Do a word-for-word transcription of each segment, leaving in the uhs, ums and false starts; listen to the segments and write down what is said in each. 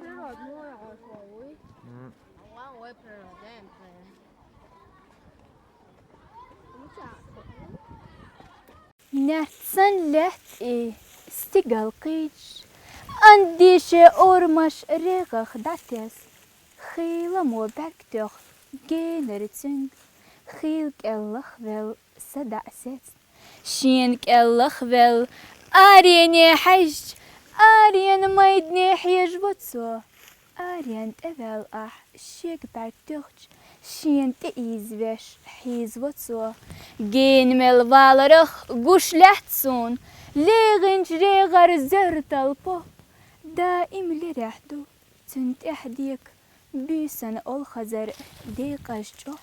Природа, ну, ой, ой. Наьртсан лаьтта и стигал кхийча, андийше ормаш регӀах дӀатес, хийла мо бӀарг тоьхна генара цуьнга, хийла кӀеллах велла са дӀа сецна. Шена кӀеллах велла, арене хьаьжча, арена майдане хьежа во цо. Арена тӀе ваьлла ахь шега бӀарг тоьхча, шена тӀеийзавеш хьийзаво цо. Гена мел валарах гуш лаьтта суна, легӀинчу регӀара зер талпо. Даим лерехь ду цуьнан тӀехь дека, буьйсанна олхазар декъаза чӀо.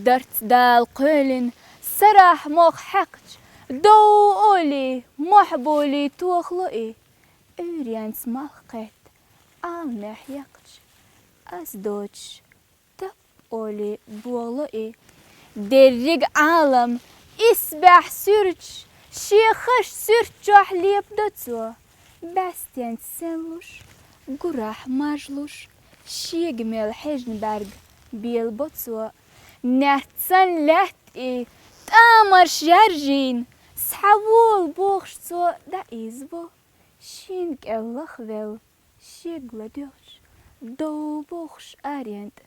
Дарц дала кхоьлина, сарахь мох хьаькхча, дов олий, мохь болий тохало и. Ӏуьйренца малх кхетта, Ӏаламехь яьккхича, ас доцуш, тап олий, бохало и. Дерриг Ӏалам исбаьхьа суьрташ шен хаш суьрт чохь лепадо цо. БӀаьстенца сенлуш, гурахь мажлуш, шега мел хьежна бӀаьрг белабо цо. Наьртсан лаьтта и, тӀамарш яржийна, схьавола бохуш цо дӀаийзаво. Шена кӀеллах велла, шега ладоьгӀча, дов бохуш арена тӀе